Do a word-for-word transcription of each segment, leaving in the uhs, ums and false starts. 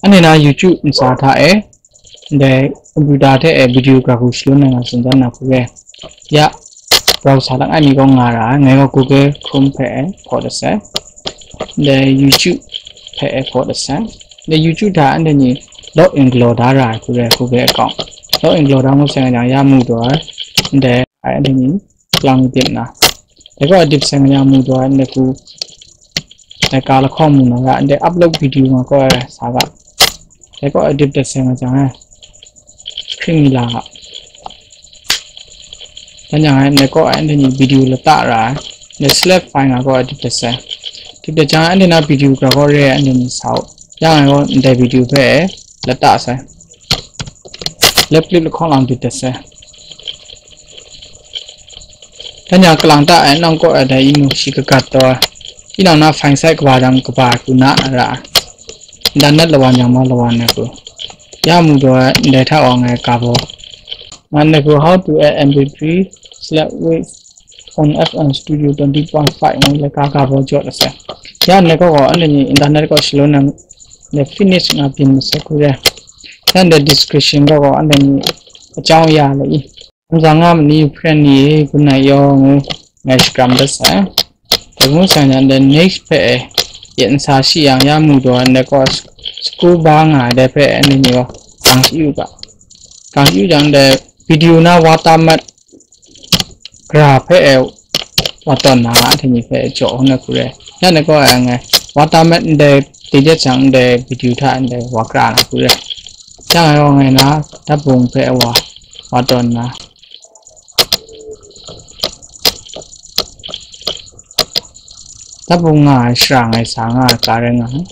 Anhte na YouTube ntsa hta e, ndai computer hte e video graphic shalun ai nga tsun dan na hku re. Ya, browser lang ai mi gaw nga ra ai, ngai gaw Google Chrome hpe e hkaw dat sai. Ndai YouTube hpe e hkaw dat sai. Ndai YouTube hta anhte ni log in galaw da ra ai hku re, Google account. Log in galaw da ngut sai nga jang ya mu taw ai. Ndai ai anhte ni kalang dip na. Dai gaw dip sai nga jang mu taw ai, ndai hku, dai ka lahkawng mu na ga, ndai upload video nga gaw ai sa ga. Dai gaw dip dat sai nga jang ai. Screen mi la ga. Dan jang ai, ndai gaw ai, anhte ni video lata ra ai. Ndai select file nga gaw ai dip dat sai. Dip dat jang ai, anhte na video gra gaw re ai, anhte ni sa u. Yang ai gaw, ndai video hpe lata sai. Left click lahkawng lang dip dat sai. Dan jang kalang ta ai, nang kaw ai dai inu shi kagat taw ai. Tinang na file size kaba jang kaba hku na na ra ai. Internet lawan jang ma lawan ai hku. Ya mu taw ai, ndai hta wa ngai ka baw. Ngan ai hku how to add M P three select with on F L Studio twenty point five ngai le ka ka baw jawt asai. Ya ndai kaw gaw anhte ni internet kaw shalun na le finish nga byin masai hku re. Ya ndai description kaw gaw anhte ni a chyawng ya le i. Kamsa nga ma ni friend ni e, gun nai yaw ngu ngai shakram dat sai. Dai ngu sai na ndai next hpe e, yet nsa shi yang ya mu taw ndai kaw school ba nga ai dai hpe anhte ni gaw gang shi u ga. Gang shi u jang ndai video na watermark gra hpe e wa tawn na, anhte ni hpe jaw hkun ai hku re. Ya ndai kaw ai ngai watermark ndai digit jang ndai video hta ndai wa kra na hku re. Jang ai wa ngai na, dat bung hpe wa, wa tawn na. Dat bung nga ai shara ngai sa nga ai ka rai nga ai.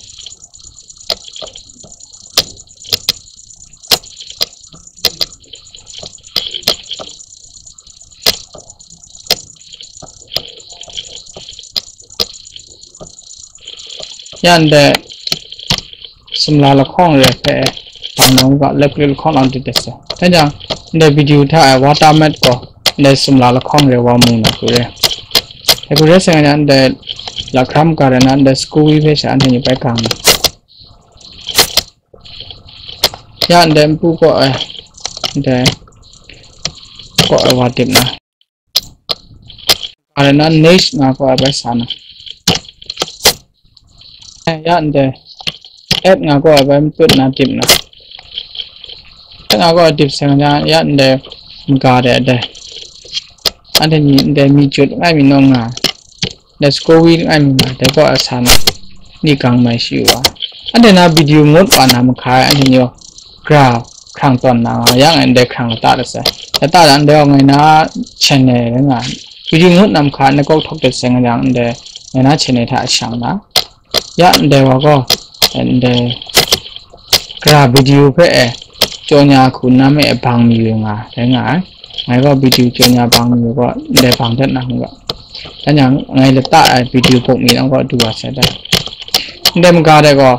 Ya ndai sumla lahkawng re hpe bang nang u ga, left click lahkawng lang dip dat sai. Dan jang, ndai video hta ai watermark gaw ndai sumla lahkawng re wa mu na hku re. Dai hku re sai nga jang, ndai lahkram ga rai na, ndai school wi hpe sha anhte ni bai gang na. Ya ndai npu kaw ai, ndai kaw ai wa dip na. Are na next nga kaw ai bai sa na. Ya ndai add nga kaw ai bai mput na dip na. Add nga kaw ai dip sai nga ya ndai mga de dai. Anhte ni ndai mi jut ngai mi nong nga. Dai score wi ngai mi nga dai kaw ai sa na. Ni gang mai shi wa. Anhte na video ngut wa na mahka ai anhte ni gra hkrang tawn na nga yang ndai hkrang lata dat sai. Lata dan dai ngai na channel nga. Video ngut na mahka na kaw htok dat sai nga yang ndai ngai na channel hta shang na. Ya ndai wa gaw ndai gra video hpe e jaw nya hku na me e bang mayu nga dai nga ai. Ngai gaw video jaw nya bang mayu gaw ndai bang dat na hku ga. Dan yang ngai lata ai video buk mi nang gaw du wa sai dai. Ndai maga dai gaw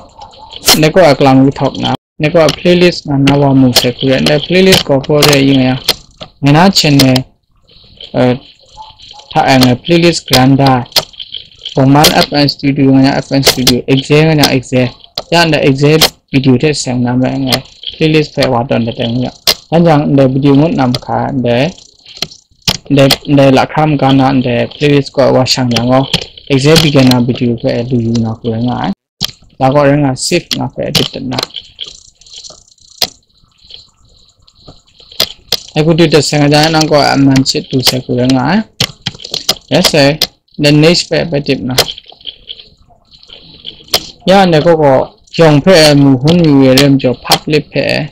ndai kaw ai kalang wi htok na. Ngai gaw playlist nga na wa mu sai hku re, ndai playlist gaw hpaw re yu nga yang, ngai na channel, eh, hta e ngai playlist granda, Bongman F N Studio nga yang F N Studio, Exe nga yang Exe, ya ndai Exe video hte seng na me ngai playlist hpe wa tawn dat ai ngu ya. Dan jang ndai video ngut na mahka ndai, ndai, ndai lahkra maga na ndai playlist gaw wa shang yang gaw, Exe beginner video hpe lu yu na hku rai nga ai. La gaw rai nga save nga hpe edit dat na. Ai hku dut dat sai nga jang nang gaw a man shit du sai hku rai nga ai. Yes, sai. Then next hpe bai dip na. Ya ndai gaw gaw yawng hpe mu hun mi we rem jaw public hpe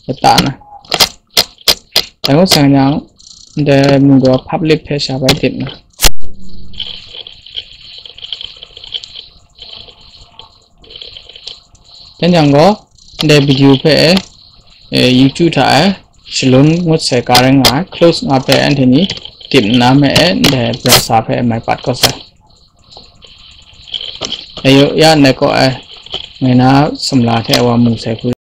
lata na. Dai ngut sai nga jang ndai mu gaw public hpe sha bai dip na. Dan jang gaw ndai video hpe e, eh, YouTube hta e shalun ngut sai ka rai nga ai, close nga hpe anhte ni dip nna me e ndai browser hpe mai pat kau sai. Ayu ya ndai kaw e ngai na sumla hte wa mu sai hku.